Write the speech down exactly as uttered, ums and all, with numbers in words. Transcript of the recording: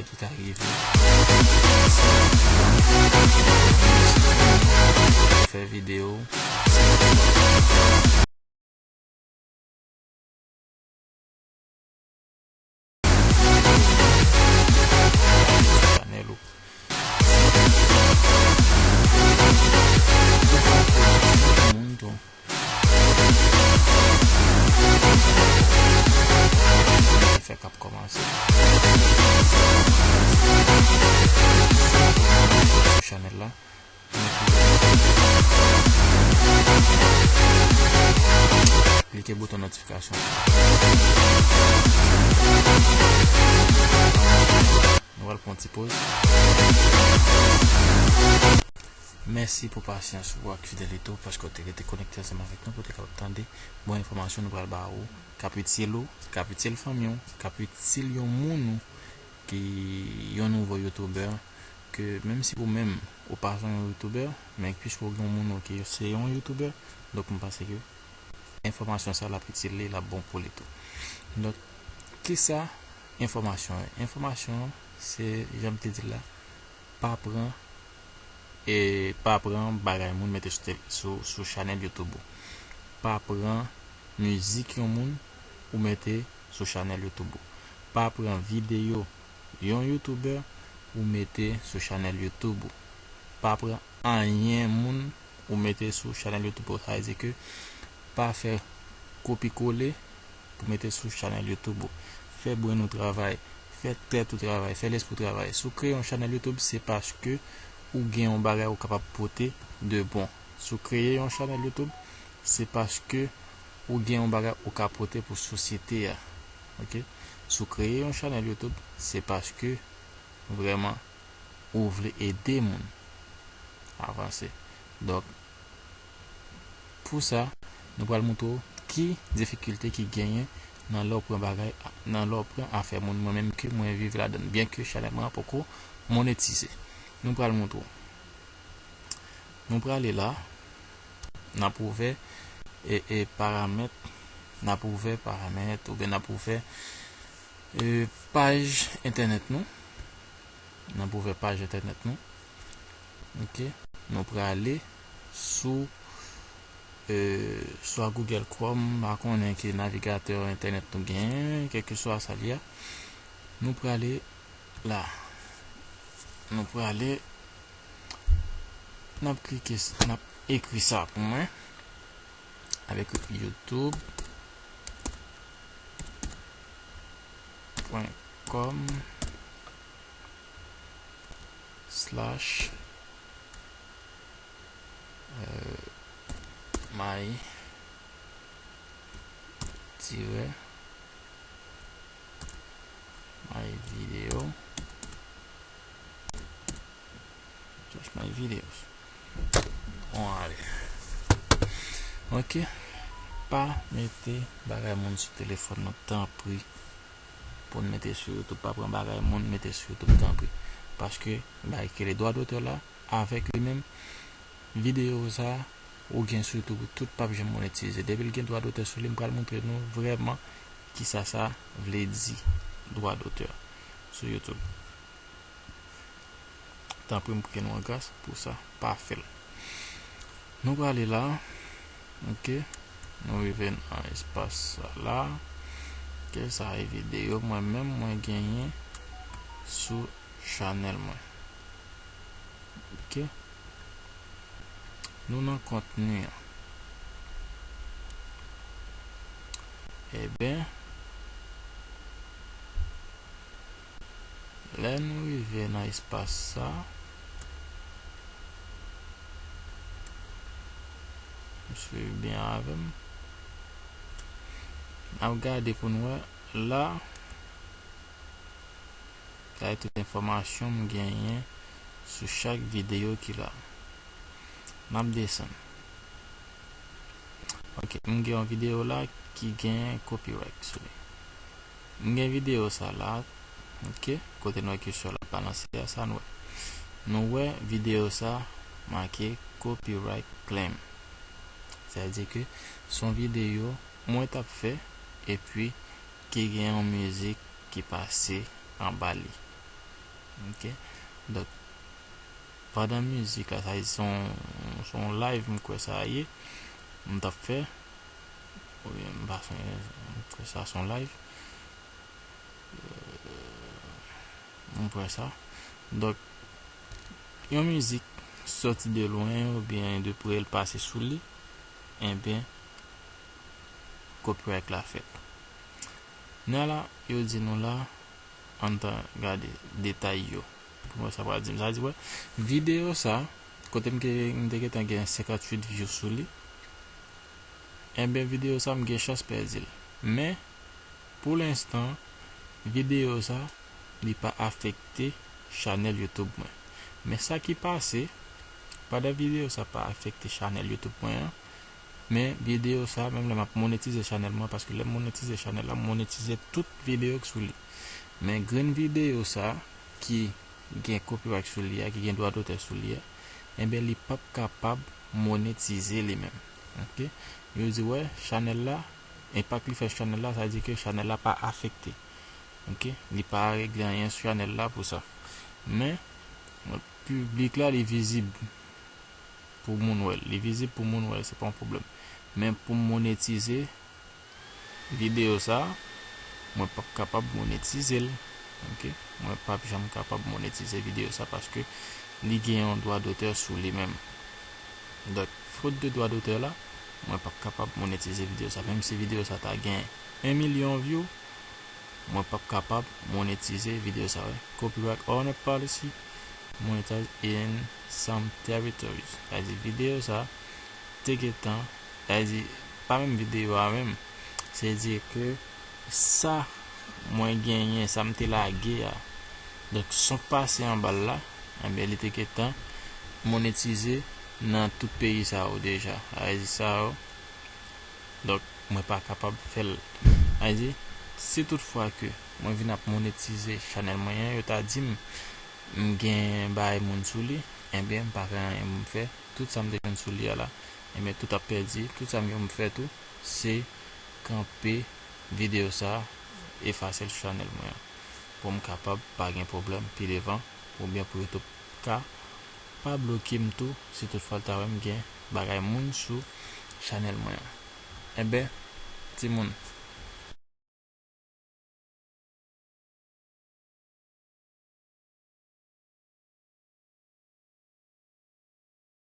Ki ka rive. Fè videyo. Chanèl ou. Moun tou. Fè k ap kòmanse. Chanèl la. Klike bouton notifikasyon. Nou pral pran ti poz. Mèsi pou pasyans ou ak fidelite w paske w te rete konekte ansanm avèk nou pou w te kapab tande bon enfòmasyon nou pral ba ou, k ap itil ou, k ap itil fanmi w, k ap itil yon moun ou ki yon nouvo youtubè, ke menm si ou menm ou pa yon youtubè, men piske w gen yon moun ou ki se yon youtubè, donk m panse ke enfòmasyon sa l ap itil li, l ap bon pou li tou. Donk, kisa enfòmasyon ye? Enfòmasyon se, jan m te di l la, pa pran, e pa pran bagay moun mete sou, sou, sou chanèl YouTube ou. Pa pran mizik yon moun ou mete sou chanèl YouTube ou. Pa pran videyo yon youtubè ou mete sou chanèl YouTube ou. Pa pran anyen moun ou mete sou chanèl YouTube ou. Sa vle di ke pa fè kopi kole pou mete sou chanèl YouTube ou. Fè brenn ou travay, fè tèt ou travay, fè lespri w travay. Si w kreye yon chanèl YouTube, se paske ou gen yon bagay ou kapab pote de bon. Si w kreye yon chanèl YouTube, se paske ou gen yon bagay ou ka pote pou sosyete a. Ok? Si w kreye yon chanèl YouTube, se paske vrèman ou vle ede moun avanse. Donk, pou sa, nou pral montre w ki difikilte ki genyen nan lè w pran bagay, nan lè w pran afè moun. Mwen menm ke mwen viv ladan l, byen ke chanèl mwen an poko monetize. Nou pral montre w. Nou prale la, n ap ouvè, e, e, paramèt, n ap ouvè paramèt, oubyen n ap ouvè, e, paj entènèt nou. N ap ouvè paj entènèt nou. Ok. Nou prale sou, e, swa Google Chrome, m pa konnen ki navigatè entènèt nou genyen, kèlkeswa sa li a. Nou prale la. Nou prale, n ap klike, n ap ekri sa pou mwen. Avèk youtube pwen kòm slash, euh, my tirè my video. Just my videos. Bon, ale. Ok. Pa mete bagay moun sou telefòn nou, tanpri. Pou n mete sou YouTube, pa pran bagay moun mete sou YouTube, tanpri. Paske bagay ki rele dwa dotè la, avèk li menm, videyo sa ou gen sou YouTube, tout p ap janm monetize. Depi l gen dwa dotè sou li, m pral montre nou vrèman kisa sa vle di, dwa dotè sou YouTube. Tanpri, m priye nou an gras pou sa. Pa fè l. Nou prale la. Ok. Nou rive nan espas sa la. Ok, sa e videyo mwen menm mwen genyen sou chanèl mwen. Ok. Nou nan kontni an. Eben, lè nou rive nan espas sa, nou swiv byen avè m. N ap gade pou n wè la. Sa e tout enfòmasyon m genyen sou chak videyo ki la. N ap desann. Ok, m gen yon videyo la ki gen copyright sou li. M gen videyo sa la, ok, kote nou wè kesyon la balanse a, sa nou wè. Nou wè videyo sa make copyright claim. Sa vle di ke se yon videyo mwen t ap fè, epi ki gen yon mizik ki pase anba li. Ok. Donk, pandan mizik la, sa se yon, se yon live, m kwè sa ye, m t ap fè, oubyen m pa sonje, m kwè sa se yon live. Euh, m kwè sa. Donk, yon mizik soti de lwen oubyen de pre, l pase sou li, enben, copyright la fèt. Nan la, yo di nou la, ann ta gade detay yo. Pou mwen, sa pral di m. Sa di, wè, videyo sa, kote m gen, m te gentan gen senkanntuit view sou li, enben, videyo sa, m gen chans pèdi l. Men, pou lenstan, videyo sa, li pa afekte chanèl YouTube mwen. Men sa ki pase, pandan videyo sa pa afekte chanèl YouTube mwen an, men videyo sa, menm lè m ap monetize chanèl mwen, paske lè m monetize chanèl la, m monetize tout videyo k sou li. Men grenn videyo sa, ki gen copyright sou li a, ki gen dwa dotè sou li a, enben, li p ap kapab monetize li menm. Ok? Yo di, wè, chanèl la, enpak li fè sou chanèl la, sa di ke chanèl la pa afekte. Ok? Li pa regle anyen sou chanèl la pou sa. Men, piblik la, li vizib pou moun wè l. Li vizib pou moun wè l, se pa yon pwoblèm. Men pou m monetize videyo sa, mwen p ap kapab monetize l. Ok? Mwen p ap janm kapab monetize videyo sa paske li gen yon dwa dotè sou li menm. Donk, fot de dwa dotè la, mwen p ap kapab monetize videyo sa. Menm si videyo sa ta gen yon milyon view, mwen p ap kapab monetize videyo sa, wè. Copyright owner policy, monetize in some territories. Sa di videyo sa te gentan, sa di, pa menm videyo a menm. Se di ke sa mwen genyen, sa m te lage a, donk, son k pase anba l la, enben, li te gentan monetize nan tout peyi sa yo deja. Sa di sa yo, donk, mwen pa kapab fè l. Sa di, si tout fwa ke mwen vin ap monetize chanèl mwen an, yo ta di m, m gen bagay moun sou li, enben, m pa gen anyen pou m fè. Tout sa m te jwenn sou li a la, enben, tout ap pèdi. Tout sa m gen pou m fè tou, se kanpe videyo sa, efase l sou chanèl mwen an. Pou m kapab pa gen pwoblèm pi devan, oubyen pou YouTube ka pa bloke m tou, si tout fwa l ta wè m gen bagay moun sou chanèl mwen an. Enben, timoun,